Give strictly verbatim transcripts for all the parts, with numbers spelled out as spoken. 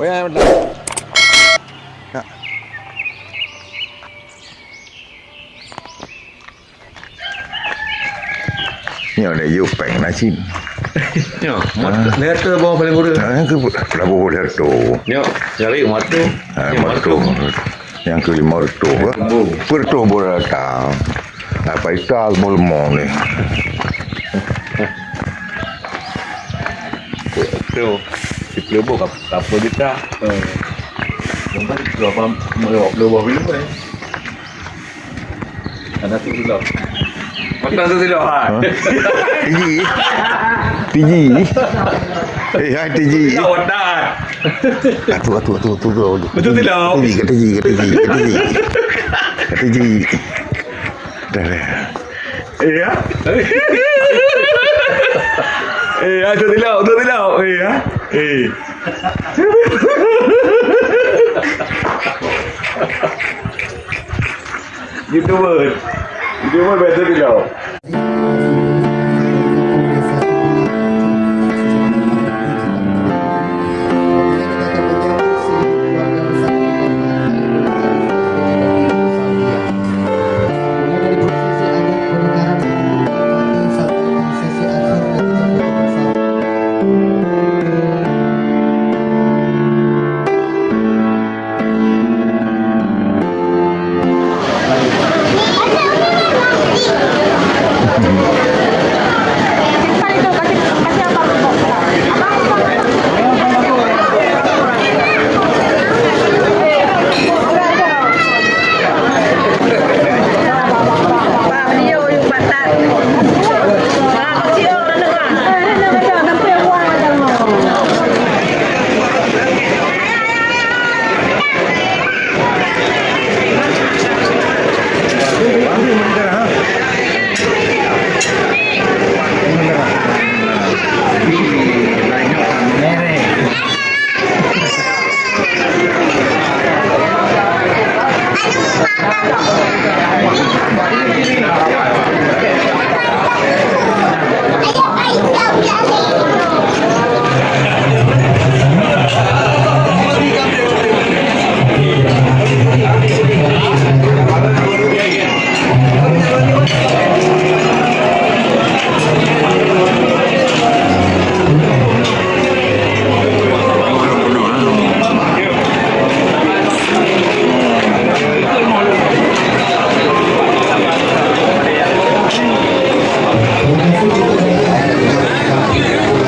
Nyoe lé yue péng na cit. Nyoe, mat-, Ah. Lhèe reutôh boh paléng kureueng. Ah, nyang keu peuet reutôh. Nyoe, cari mat reutôh. Ah, nyoe mat reutôh. Nyang keu limong reutôh, eh. Limong. Peuet reutôh boh datang. Apa ital molmo ni? Tu, siplôh boh kap-, kapal juta. Eh. Lompat dua puluh, dua puluh boh kilo, eh. Ada tu silap. Mata tu silap, ha? Ha? Tiji. Tiji. Eh, hai, tiji. Silap, wadah. Atu, atu, atu, atu, atu. Betul silap. Tiji, kata tiji, kata tiji, kata tiji. Kata tiji. Dah, dah. Eh, ya? Eh, ya, tu silap, tu silap. Eh, ya? Eh. YouTuber. YouTuber biasa tu silap.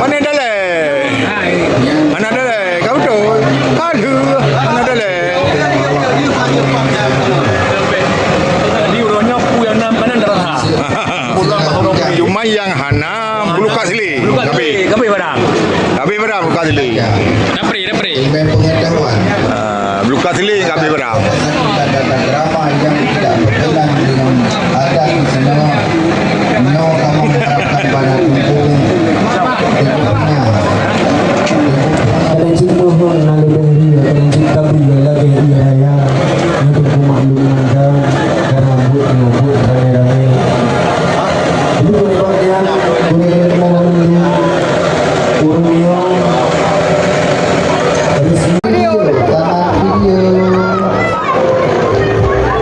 Mana dalai? Mana dalai? Kau betul? Aduh, mana dalai? Jadi, uroe nyoe peue nyang na meukanan darah. Cuma nyang hana beulukat siléng. Beulukat siléng, kabeh barang. Kabeh barang beulukat siléng. Dapri, dapri. Ah, beulukat siléng kabeh barang. Tata krama yang tidak berkenan dengan adat sinoe. Nyoe kamoe meuharapkan bak tumpông. Pada cit mohon na leubeh ria, pada cit tabi lagèe ie raya. Nyoe teungku maklum mantong, karena buet nyoe buet ramé-ramé. Jadi, buet nyan, buet nyan, ureueng nyoe, resmi, tamat video.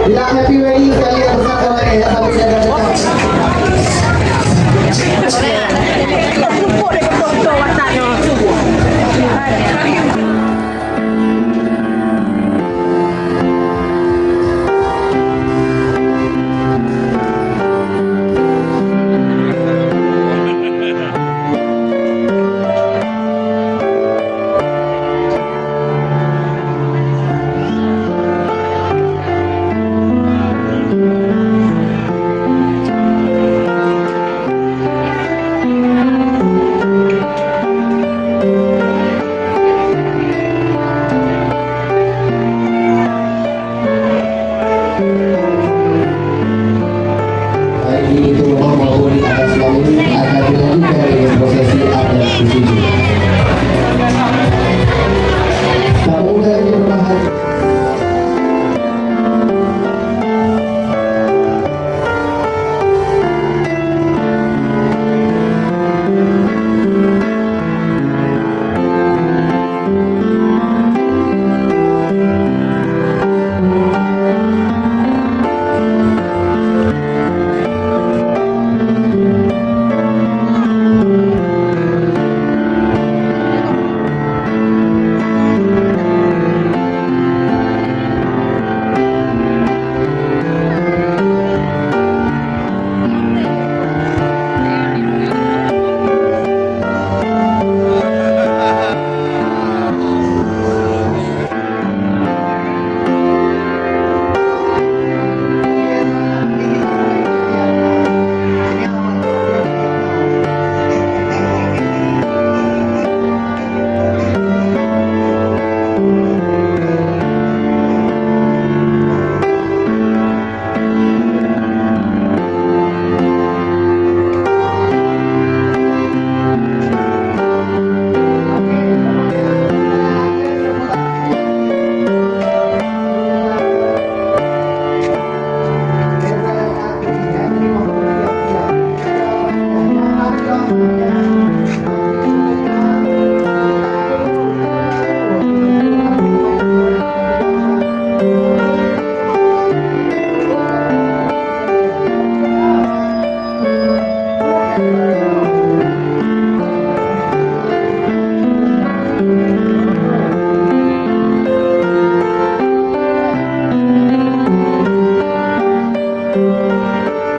Bila happy wedding sekali yang besar, kawan, ya, sampai jaga-jaga. Baik di pintu rumah maupun di atas panggung akan dilanjutkan dengan prosesi adat di sini. Pemuda yang berbahagia.